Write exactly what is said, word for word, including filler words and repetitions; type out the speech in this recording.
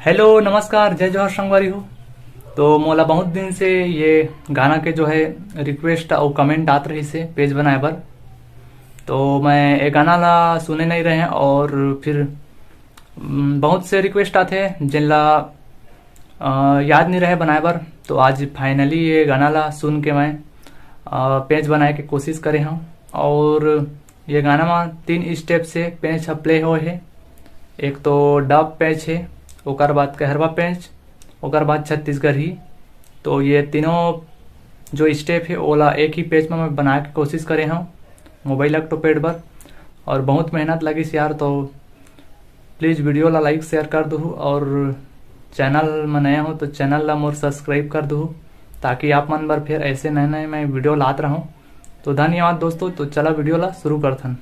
Hello, नमस्कार, जय जोहार संगवारी हो। तो मोला बहुत दिन से ये गाना के जो है रिक्वेस्ट अउ कमेंट आत रहिस हे पेज बनाए बर। तो मैं ये गाना ला सुने नहीं रहे और फिर, उम, बहुत से रिक्वेस्ट आथे जिन ला, अ, याद नहीं रहे बनाए बर। तो आज फाइनली ये गाना ला सुन के मैं, अ, पेज बनाए के कोशिश करे हूँ। और ये गाना में तीन स्टेप से पेज ह प्ले होए हे। एक तो डब पेज हे, ओकर बाद कहरवा पेज, ओकर बाद छत्तीसगढ़ी। तो ये तीनों जो स्टेप हे ओला एक ही पेज में मैं बनाए के कोशिश करे हूँ मोबाइल लैपटॉप पैड पर। और बहुत मेहनत लगिस यार। तो प्लीज वीडियो ला लाइक शेयर कर दू और चैनल में नया हो तो चैनल ला मोर सब्सक्राइब कर दू, ताकि आप मन बर फिर ऐसे नए नए मैं वीडियो लात रहूँ। तो धन्यवाद दोस्तों। तो चला वीडियो ला शुरू करथन।